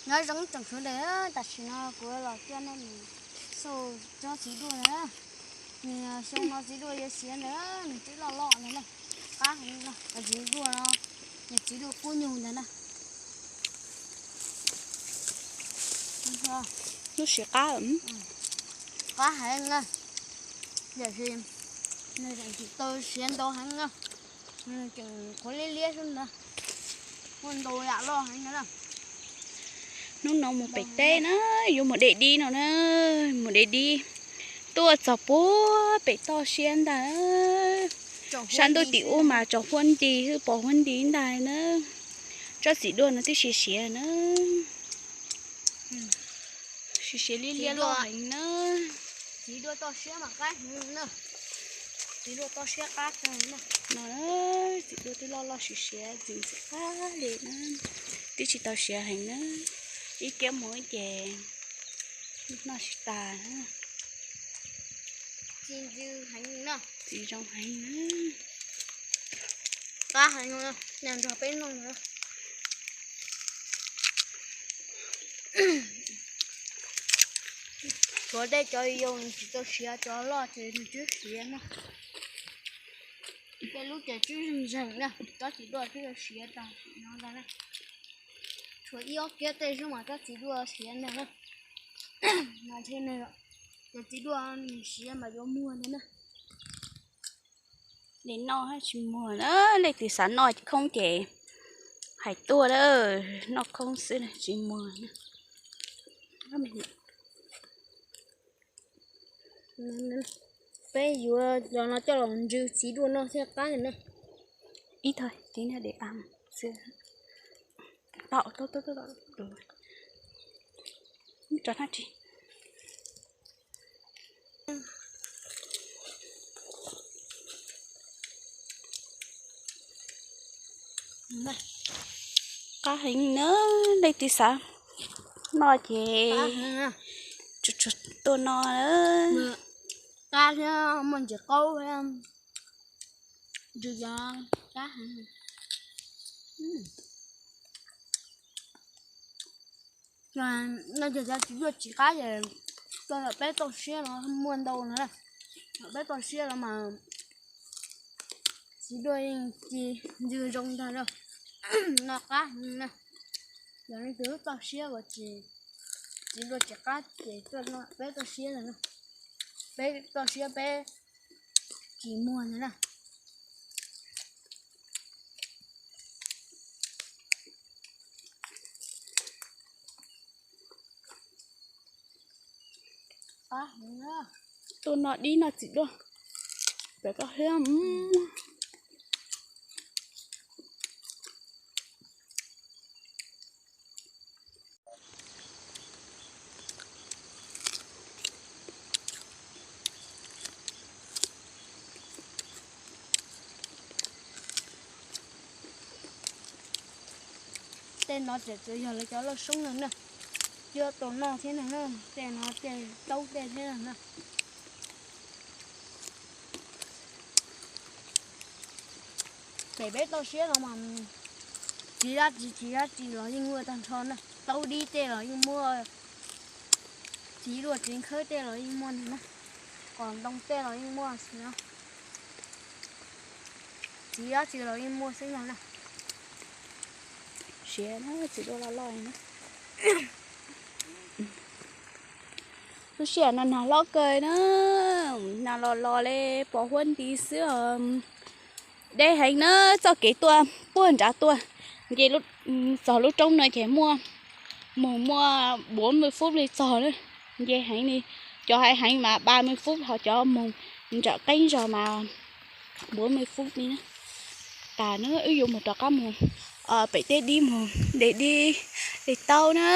Nyob zoo tsoom sawv daws, tam sim no kuv los coj nej mus xauj tsob txiv duaj na. Nws xyoo no txiv duaj yuav siav ntawd, nws twb loj loj ntawd na. Qab heev no, txiv duaj no, nws txiv duaj kub nyug ntawd na. Lub siav qab, qab heev na. Tiam sis nws tseem tsis tau siav ntau heev na. Nws tseem qhuav liab liab xwb ntag. Muaj ntau yam loj heev na. Hnub no mus pem teb na, yuav mus de dib no na, mus de dib. Tuaj txog puag pem toj siab ntag. Sab ntuj tim ub mas tsaus huab nti, twb pos huab nti ntag na. Tsob txiv duaj no twb siav siav na. Siav siav liab liab loj heev na. Txiv duaj toj siab mas qab heev na. Txiv duaj toj siab qab kawg na. No, txiv duaj twb loj loj siav siav ntxim ntxim qab li na. Twb tsis tau siav heev na. Ib kiab mus ces noj tsis tas na. Txiv ntxim heev na. Txiv zoo heev na. Qab heev na, nrog peb noj na. Tshuav tej cov yau tsis tau siav, cov loj ces nws twb siav na. Tej lub ces twb zeeg na, tsob txiv duaj twb siav tag no ntag na. Tshuav ib ob kiab tej xwb mas tsob txiv duaj siav ntag na. Mas ntshe cov txiv duaj siav mas yuav muag ntag na. Li noj tsis muag na, leej twg xav noj khoob ces hais tuaj, noj khoob xwb tsis muag. Peb yuav cov no coj los ntsw txiv duaj noj thiaj qab na. Ib thawj tiv na de a xwb. Tau, tau, tau, tau, tau. Tso hnab ris. Qab heev na, leej twg xav noj ces tsuas tsuas tuaj noj. Qab thiab muaj ntsis qaub thiab, ntsw cov qab heev. No ces cov txiv duaj tsis qab ces coj los peb toj siab los muaj ntau no na. Peb toj siab los mas txiv duaj yeej ci ntxw zoo ntag na. No qab heev na. Yog leej twg toj siab uas tsis, txiv duaj tsis qab ces peb toj siab no na. Peb toj siab peb tsis muag ntag na. Tuaj noj dib noj txiv duaj pem koj thiab. Tej no tseem tsuas yog lawv cov lauj soob no na, cua tau noj thiab no na, tej no tej taub tej thiab no na. Pem peb toj siab no mas txiv dab tsi txiv dab tsi los yeej muaj tag nrho na, taub dib tej los yeej muaj, txiv duaj txiv nkhawb tej los yeej muaj na, qos ntoo tej los yeej muaj xwb na. Txiv dab tsi los yeej muaj xwb no na. Siav na, txiv duaj loj loj na. Lub sij hawm no nag hlob kawg na, nag los los li pos huab nti xwb os. Deb heev na, txoj kev tuaj puag nrad tuaj, nce txog lub roob no ces muaj, moog muaj bốn mươi phút li txog na, nce heev li. Cov hais heev mas ba mươi phút, ho cov moog nram qeeb zog mas bốn mươi phút li na. Tas na, wb yuav mus rov qab mus pem tej dib mus de dib de taub na.